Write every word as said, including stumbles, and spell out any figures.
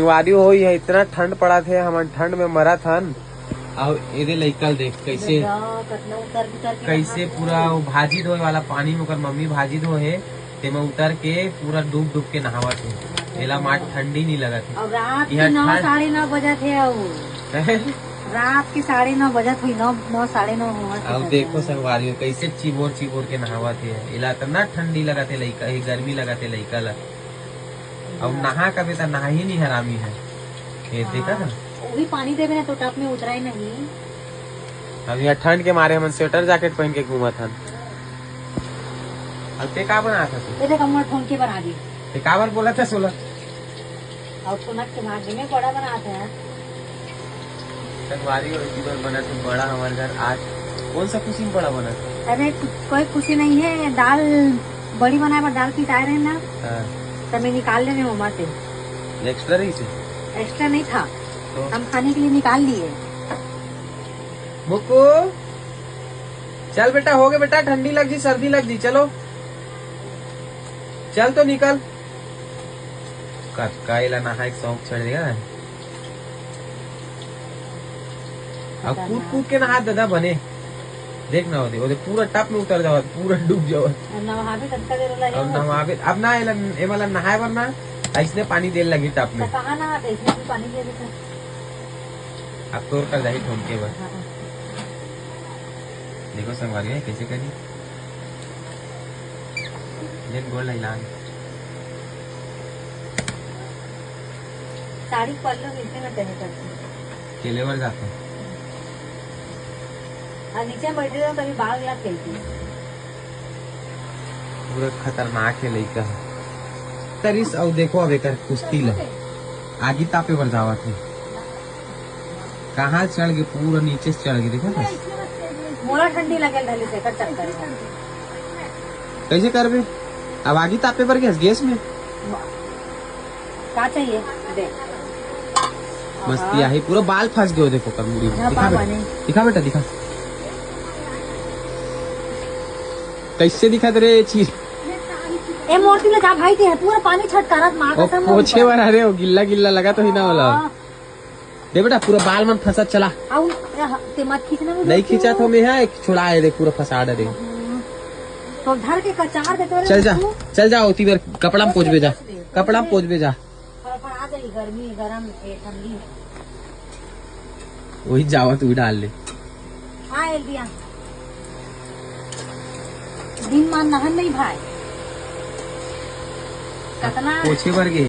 संगवारी हो, ये इतना ठंड पड़त हे, हमन ठंड में मरत हन। अउ एदे लइका ल देख, कइसे, कतना उतर उतर के कइसे नहात हे। पूरा वो भाजी धोए वाला पानी में ओकर मम्मी भाजी धोए हे, तेमा उतर के पूरा डूब डूब के नहावत हे। एला मार ठंडी नहीं लगत हे। अउ रात के नौ, साढ़े नौ बजत हे, अउ रात के साढ़े नौ बजत होई, नौ, नौ, साढ़े नौ होवत हे। अउ देखो संगवारी हो, कइसे चिबोर चिबोर के नहावत हे। एला इतना ठंडी लगत हे लइका, ए, गर्मी लगत हे लइका ला। अउ नहा कबे त नहा ही नहीं हरामी हे। ये देखा ना? हाँ, वही पानी देवे ना तो टब में उतरा ही नहीं। अब यहाँ ठंड के मारे हमन स्वेटर जैकेट पहन के घूमत हन। अब ते का बनात हस? ये देख, हमर ठोनके बना दी। ते काबर बोलत हस ओला? अउ ठोनक के भाग में बड़ा बनात हे। संगवारी हो, इसी बार बनत हे बड़ा हमर घर आज। कौन सा खुशी में बड़ा बनत हे? अरे, कोई खुशी नहीं है, दाल बड़ी बनाए बर दाल पिसाए रहे ना, हाँ। त मैं निकाल लेने ओमा से। एक्स्ट्रा रहिसे? एक्स्ट्रा नहीं था, तो? हम खाने के लिए निकाल लिए। मुक्कू, चल बेटा, हो गए बेटा, ठंडी लग जी, सर्दी लग जी, चलो, चल तो निकल। कतका एला नहाए के शौक चढ़ गया। अब कूद कूद के नहा दादा बने। देख ना, ओदे, ओदे पूरा टप में उतर जावत, पूरा डूब जावत। अब नहाबे कतका देर होला, अब ये नहाबे, अब ना एला, एमला नहाए बर ना, अइसने पानी देल लगी टप में। तो कहाँ नहाते, इसमें भी पानी दे देते। अब तोर कर जाही ठोनके बर। हाँ। देखो संगवारी है, कैसे करी। जेन गोल हिलान। साड़ी पल्लू मिलते ना तने करते। केले बर जाते। और नीचे बैठे रहो, कभी बाल लाग गई थी। पूरा खतरनाक है लइका ह। तरिस, अउ देखो अब एकर कुश्ती ल। आगी तापे बर जावत हे। कहाँ चढ़ के, पूरा नीचे से चढ़ के, देखो बस। मोला ठंडी लगेल रहली से एकर चक्कर में। कैसे करबे? अब आगी तापे बर गैस, गैस में। का चाहिए? दे। मस्ती हाँ। आही, पूरा बाल फंस गयो, देखो कर मुड़ी में। हाँ, दिखा बाबा बेटा, नहीं। दिखा बेटा, दिखा। कैसे दिखत रे चीज? ए, मोर तीर ले जा भाई, ते पूरा पानी छटकारत, माँ ओ, कसम। पोछे बर, अरे, वो गिल्ला गिल्ला लगा तो ही ना वाला। हाँ। दे बेटा, पूरा बाल मन फंसत चला। आउ, ए, ह-, ते मत खींचना मुझे। नहीं खींचा तो मैं है, एक छुड़ा है, देख, पूरा फंसा डरे। हम्म। तो धर के कचार दे तो रे चल जा, तू। चल जा, ओती बार कपड़ा में पोंछबे जा, कपड़ा में पोंछबे जा। फड़फड़ा जाही, गर्मी, गरम, ए, ठंडी। वही जावत, वही डाल ले। हाँ, एलबिया। दिन मान नहन नहीं भाई। कतना पोछे बर गे।